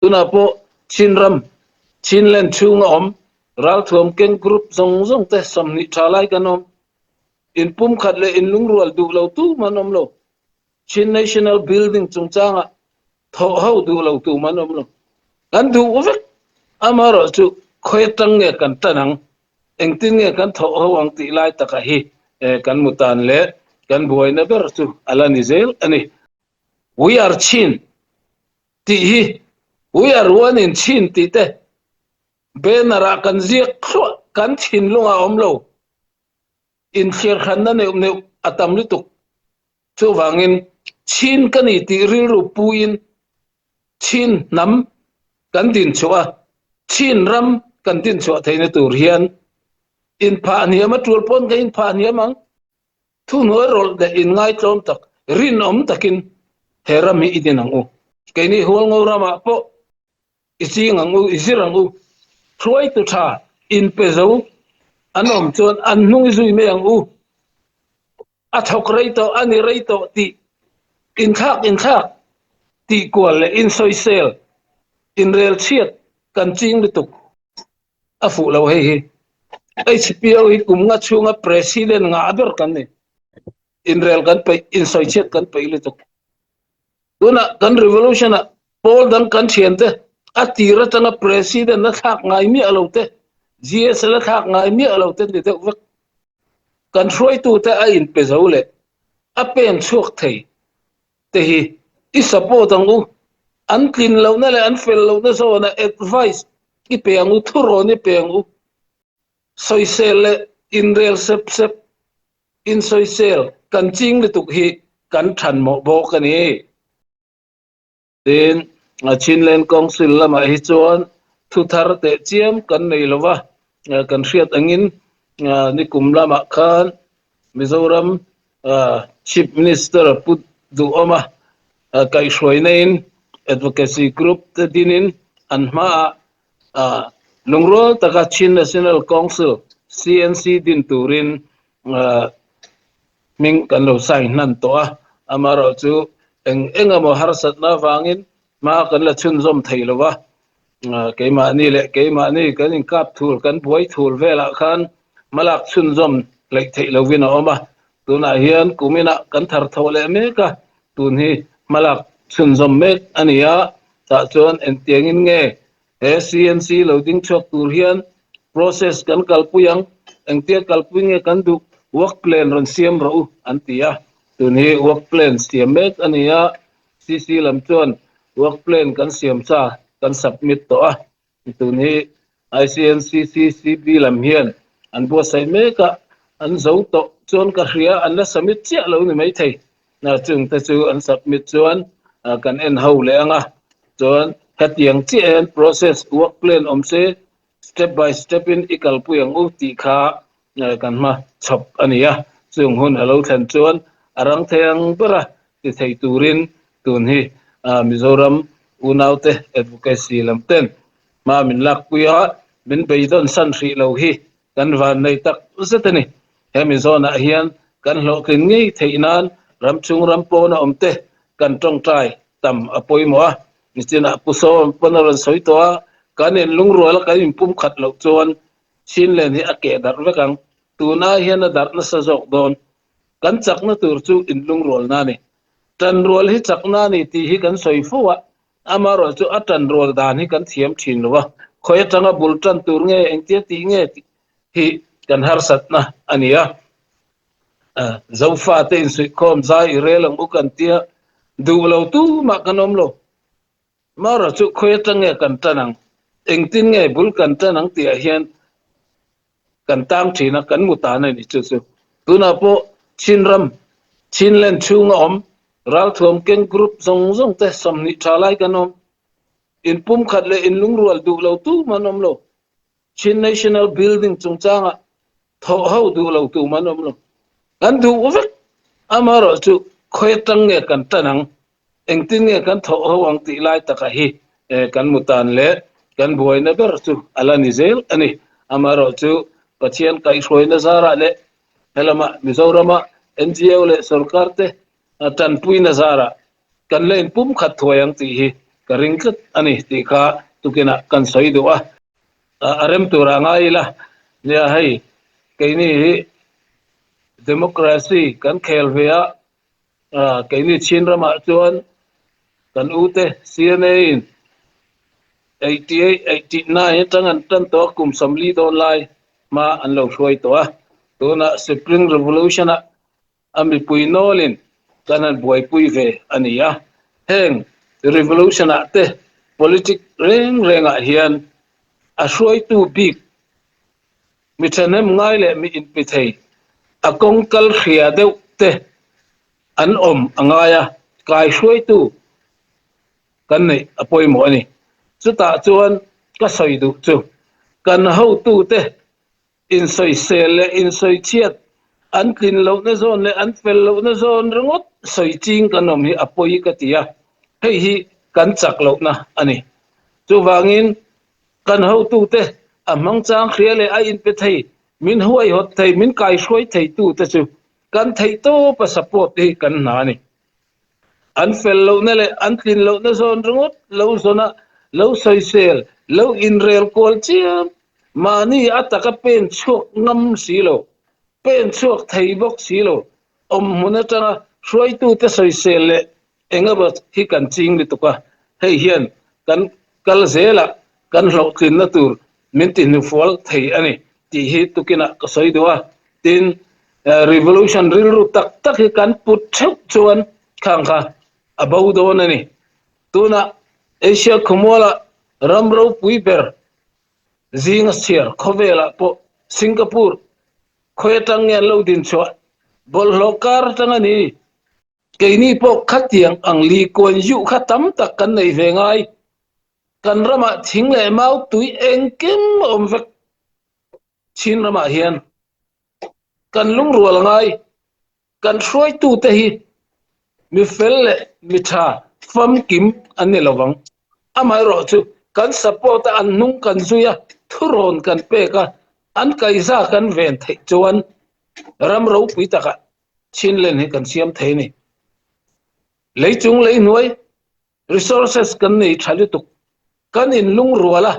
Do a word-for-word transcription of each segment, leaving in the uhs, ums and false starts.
Tuna pawh Chinram, Chinland chhunga awm, ralthuam keng group zawng zawng te sawmhnih ṭha lai kan awm. Inpumkhat leh inlungrual duh lo tum an awm lo. Chin National Building chungchangah thawh ho duh lo tum an awm lo. Kan duh vek. Amaherawhchu khawi aṭang nge kan ṭan ang? Engtin nge kan thawh ho ang tih lai takah hi, eh, kan mu tan leh kan buaina ber chu a la ni zel a ni. We are Chin tih hi, we are one in Chin tih te, banner-ah kan ziak thluah, kan thinlungah a awm lo. Inthlir hranna neuh neuh a tam lutuk. Chuvangin Chin ka ni tih rilru puiin Chin hnam kan din chhuah a, Chin ram kan din chhuah theihna tur hian inphah hniam a tul pawn ka inphah hniam ang. Thuhnuairawlh leh inngaitlawm tak, rinawm takin he ram hi i din ang u. Keini Hualngo ramah pawh i ching ang u, i zir ang u. Hruaitu ṭha inpe zo an awm chuan an hnung i zui mai ang u. A thawk rei tawh, a ni rei tawh tih inthlak inthlak tih kual leh insawisel, inrel chhiat kan ching lutuk. A fuh lo hei hi. H P O hi kum nga chhunga president ngah ber kan ni. Inrel kan peih, insawi chhiat kan peih lutuk. Tuna kan revolution-ah pawl dang kan ṭhiante, a tir aṭanga president a thlak ngai miah lo te, G S L a thlak ngai miah lo te ni deuh vek. Kan hruaitute a inpe zo leh a pen chhuak thei te hi i support ang u. An tlin lohna leh an fel lohna zawna advice i pe ang u, thurawn i pe ang u. Sawisel leh inrel sep sep, insawisel kan ching lutuk hi kan ṭhanmawh bawk a ni. Tin, a, Chinland Council lamah hi chuan thu thar teh chiam kan nei lo va, a, kan hriat angin, a, nikum lamah khan Mizoram, a, Chief Minister Pu Duhawma, a, kaihhruainain advocacy group te dinin an hmaah, a, lungrual taka Chin National Council, C N C, din turin, a, hming kan lo sign hnan tawh a, amaherawhchu eng eng emaw harsatna avangin hma kan la chhunzawm thei lo va. A, keimahni leh keimahni kan inkap thul, kan buai thul velah khan hmalak chhunzawm hleih theih lovin a awm a. Tunah hian kuminah kan thar thawh leh mek a, tun hi hmalak chhunzawm mek a ni a. Tah chuan engtiangin nge he C N C lo ding chhuak tur hian process kan kalpui ang, engtia kalpui nge kan duh, work plan rawn siam rawh u an ti a. Tun hi work plan siam mek a ni a, C C lam chuan work plan kan siam sa, kan submit tawh a. Tun hi I C N C C C B lam hian an buatsaih mek a, an zo tawh chuan ka hria, an la submit chiah lo ni mai thei. A, chungte chu an submit chuan, a, kan en ho leh ang a. Chuan hetiang chiah hian process work plan awm se, step by step in i kalpui ang u tih kha, eh, kan hma chhawp a ni a. Chung hun a lo thlen chuan a rang thei ang ber a ti thei turin tun hi, ah, Mizoram unaute advocacy lam ten hma min lakpui a, min beidawn san hrih lo hi kan vannei tak zet a ni. Hemi zawnah hian kan hlawhtlin ngei theih nan ram chhung ram pawna awmte kan ṭawngṭai tam a pawimawh a. Nichinah Pu Sawm pawn a rawn sawi tawh a, kan inlungrual a, kan inpumkhat loh chuan Chinland hi a keh darh vek ang. Tuna hian a darh nasa zawk dawn. Kan chakna tur chu inlungrualna a ni. Ṭanrual hi chakna a ni tih hi kan sawi fo a, amaherawhchu a ṭanrual dan hi kan thiam ṭhin lo a. Khawi aṭanga bul ṭan tur nge, engtia tih nge tih hi kan harsatna a ni a. A, Zofate insuihkhawm zai i rel ang u kan tia, duh lo tumah kan awm lo. Amaherawhchu khawi aṭang nge kan ṭan ang, engtin nge bul kan ṭan ang tihah hian kan tang ṭhin a, kan mu tan a nih chu chu. Tunah pawh Chinram, Chinland chhunga awm, ralthuam keng group zawng zawng te sawmhnih ṭha lai kan awm. Inpumkhat leh inlungrual duh lo tum an awm lo. Chin National Building chungchangah thawh ho duh lo tum an awm lo. Kan duh vek. Amaherawhchu khawi aṭang nge kan ṭan ang, engtin nge kan thawh ho ang tih lai takah hi, eh, kan mu tan leh kan buaina ber chu a la ni zel a ni. Amaherawhchu Pathian kaihhruaina zarah leh helamah Mizorama N G O leh sorkar te, a, ṭanpuina zarah kan la inpumkhat thuai ang tih hi ka ring tlat a ni tih kha tukinah kan sawi duh a. A, a rem tur a ngai ila, nia hei, keini hi democracy kan khel ve a, a, keini Chin ramah chuan kan u te C N A in eighty eight, eighty nine aṭang an ṭan tawh a, kum sawmli dawn lai hma an lo hruai tawh a. Tunah Spring Revolution-ah a mipui nawlin kan han buaipui ve a ni a. Heng revolution-ah te, politic reng rengah hian a hruaitu bik, mi ṭhahnem ngai leh mi inpe thei, a kawng kal hria deuh te an awm a ngai a, kaihruaitu kan neih a pawimawh a ni. Chutah chuan ka sawi duh chu, kan hotute insawisel leh insawichhiat, an tlin lohna zawn leh an fel lohna zawn ringawt sawi ching kan awm hi a pawi ka ti a, hei hi kan chak lohna a ni. Chuvangin kan hotute, a hmangchang hria leh a inpe thei, min huaihawt thei, min kaihruai theitute chu kan theih tawpa support hi kan hna a ni. An fel lohna leh an tlin lohna zawn ringawt lo zawn a, lo sawisel, lo inrel kual chiam, mahni a taka pen chhuak ngam si lo, pen chhuak thei bawk si lo, awmhmun aṭanga hruaitute sawisel leh engemaw hi kan ching lutuk a, hei hian kan kal zela kan hlawhtlinna tur min tihnufual thei a ni tih hi tukinah ka sawi duh a. Tin, eh, revolution rilru tak tak hi kan put theuh chuan khang kha a bo dawn a ni. Tunah Asia khawmuala ram ropui ber, zinga chhiar khawvelah pawh Singapore khawi aṭang nge an lo din chhuah, bawlhhlawh kar aṭang a ni. Keini pawh khatiang ang Lee Kuan Yew kha tam tak kan nei ve ngai. Kan ramah thing leh mau tui engkim a awm vek. Chin ramah hian kan lungrual ngai, kan hruaitute hi mi fel leh mi ṭha famkim an ni lovang. Amaherawhchu kan support a, an hnung kan zui a, thurawn kan pek a, an kaihza kan ven theih chuan ram ropui takah Chinland hi kan siam thei a ni. Leichung leihnuai resources kan nei ṭha lutuk, kan inlungrual a,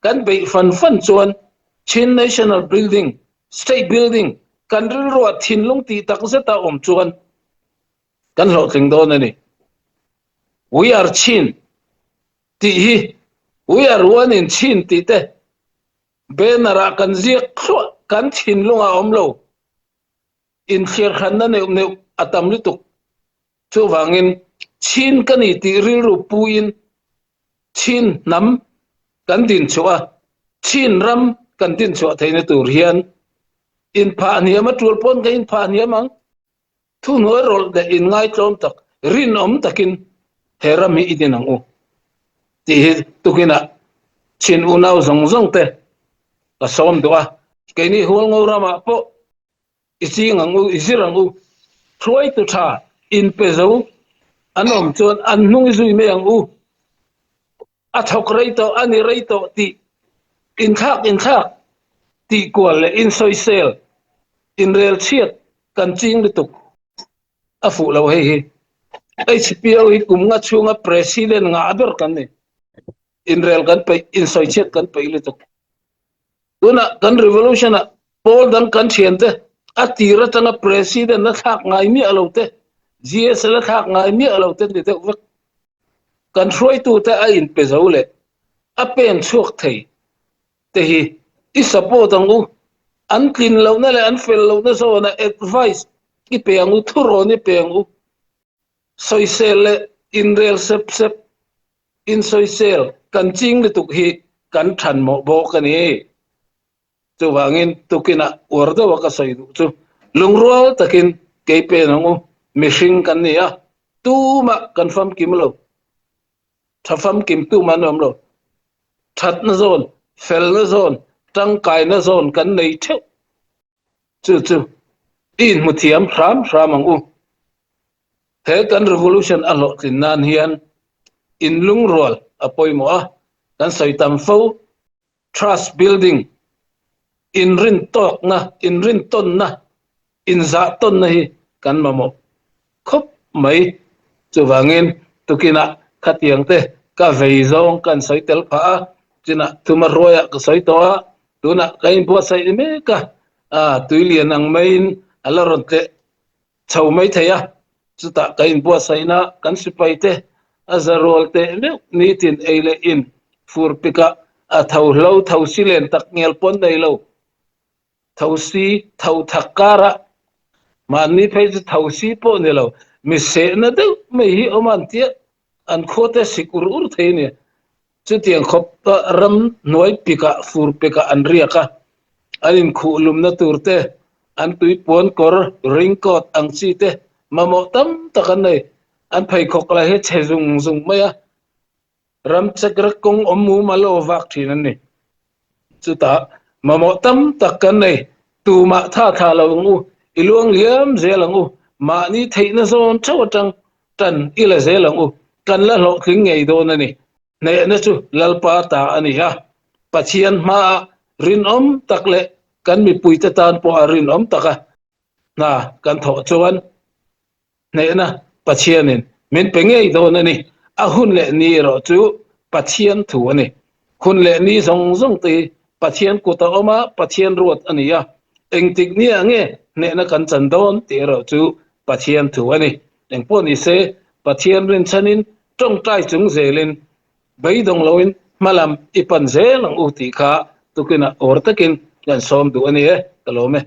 kan beih fan fan chuan Chin National Building, State Building kan rilruah thinlung tih tak zeta awm chuan kan hlawhtling dawn a ni. We are Chin tih hi, we are one in Chin tih te, banner-ah kan ziak thluah, kan thinlungah a awm lo. Inthliar hranna neuh neuh a tam lutuk. Chuvangin Chin ka ni tih rilru puiin Chin hnam kan din chhuah a, Chin ram kan din chhuah theihna tur hian inphah hniam a, tul pawn ka inphah hniam ang. Thuhnuairawlh leh inngaitlawm tak, rinawm takin he ram hi i din ang u tih hi tukinah Chin unau zawng zawng te ka sawm duh a. Keini Hualngo ramah pawh i ching ang u, i zir ang u. Hruaitu ṭha inpe zo an awm chuan an hnung i zui mai ang u. A thawk rei tawh, a ni rei tawh tih inthlak inthlak tih kual leh insawisel, inrel chhiat kan ching lutuk. A fuh lo hei hi. H P O hi kum nga chhunga president ngah ber kan ni. Inrel kan peih, insawichhiat kan peih lutuk. Tunah kan revolution-ah pawl dang kan ṭhiante, a tir aṭanga president la thlak ngai miah lo te, G S la thlak ngai miah lo te ni deuh vek. Kan hruaitute a inpe zo leh a pen chhuak thei te hi i support ang u. An tlin lohna leh an fel lohna zawna advice i pe ang u, thurawn i pe ang u. Sawisel leh inrel sep sep, insawisel kan ching lutuk hi kan ṭhanmawh bawk a ni. Chuvangin tukinah uar deuha ka sawi duh chu, lungrual takin kei pen ang u, mihring kan ni a, tumah kan famkim lo, ṭha famkim tumah an awm lo. Ṭhatna zawn, felna zawn, ṭangkaina zawn kan nei theuh. Chu chu i inhmu thiam hram hram ang u. He kan revolution a hlawhtlin nan hian inlungrual a pawimawh a, kan sawi tam fo. Trust building, inrin tawkna, inrin tawnna, inzah tawnna hi kan mamawh khawp mai. Chuvangin tukinah khatiang te ka vei zawng kan sawi tel pha a, cina thuma ruai ah ka sawi tawh a, tuna ka inbuatsaih mek a, a, tuilian ang mai in a la rawn tleh chho mai thei a, chutah ka inbuatsaihna kan sipai te a zarual te meuh nitin ei leh in fur pik ah a tho hlo, tho si len tak ngial pawn nei lo, tho si, tho thak kar ah, mahni phei chu tho si pawh ni lo, mi sehna deuh mai hi awm an tia an khua te sik ur ur thei ni. Chutiang khawp a ram hnuai pik ah, fur pik ah an riak a, an inkhuh lumna tur te, an tuipuan kawr, raincoat ang chi te mamawh tam tak an nei. An pheikhawk lai hi chhe zung zung mai a, ram chek rek kawng awm mumal a vak ṭhin an ni. Chutah mamawh tam tak kan nei, tumah tha tha lo ang u, i luang liam zel ang u, mahni theihna zawn chauh aṭang ṭan i la zel ang u, kan la hlawhtling ngei dawn a ni. Hnehna chu Lalpa ta a ni a, Pathian hmaah rinawm tak leh kan mipuite tan pawh a rinawm tak a, hna kan thawh chuan hnehna Pathianin min pe ngei dawn a ni. A hun leh ni erawh chu Pathian thu a ni. Hun leh ni zawng zawng te hi Pathian kutah awm a, Pathian ruat a ni a. Engtik ni ah nge hnehna kan chan dawn tih erawh chu Pathian thu a ni. Engpawh ni se, Pathian rinchhanin ṭawngṭai chung zelin beidawng loin hmalam i pan zel ang u tih kha tukinah awr takin kan sawm duh a ni e, ka lawm e.